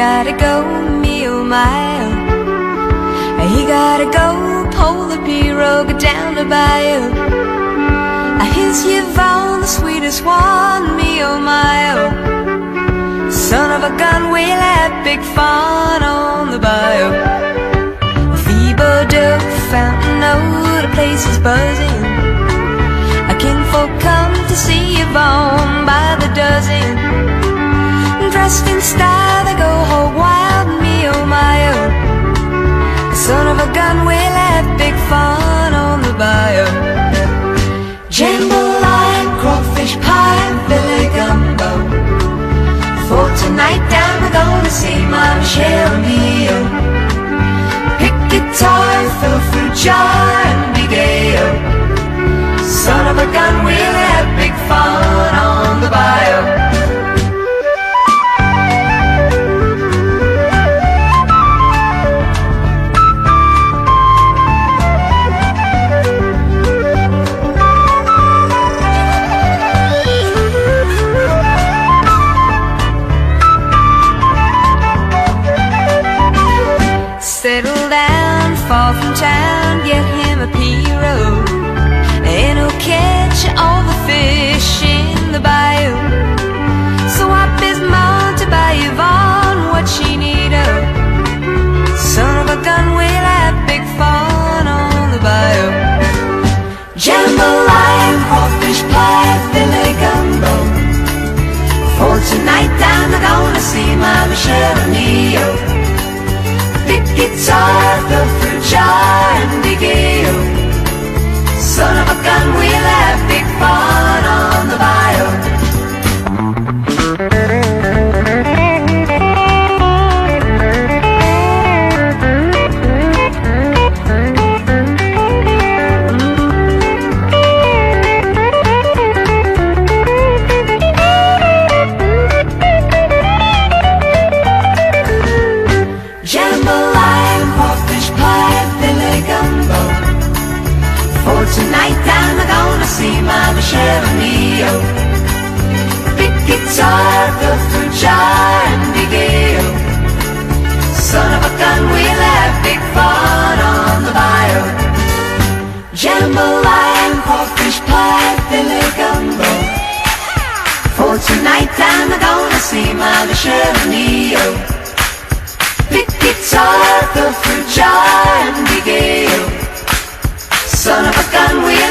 Gotta go, me oh my oh. He gotta go, pull the pirogue down the bayou. Here's Yvonne, the sweetest one, me oh my oh. Son of a gun, we'll have big fun on the bayou. Thibodaux, Fontenot, the place is buzzing. A kinfolk come to see Yvonne by the dozen. Dressed in style, they go hog wild, me oh my oh. Son of a gun, we'll have big fun on the bayou. Jambalaya, crawfish pie, filet gumbo. For tonight I'm gonna see my Michelle Mio. Pick guitar, fill fruit jar, and be gay. Oh. Son of a gun, we'll have big fun on the bayou. Settle down, far from town, get him a pirogue, and he'll catch all the fish in the bayou. So up his mom to buy Yvonne what she need. Oh. Son of a gun, we'll have big fun on the bayou. Jambalaya, crawfish pie, filet gumbo. For tonight I'm gonna see my Michelle Mio. Pick guitar, fill fruit jar, and be gay. Oh. Son of a gun, we'll have big fun on the bayou. Jambalaya, crawfish pie, filet gumbo. For tonight I'm gonna see my Michelle Mio. Pick guitar, fill fruit jar, and be gay. Oh. Son of a gun, we'll have big fun on the bayou. Jambalaya, crawfish pie, filet gumbo. For tonight I'm gonna see my Michelle Mio. Pick guitar, fill fruit jar, and be gay. Oh. Son of a gun, we'll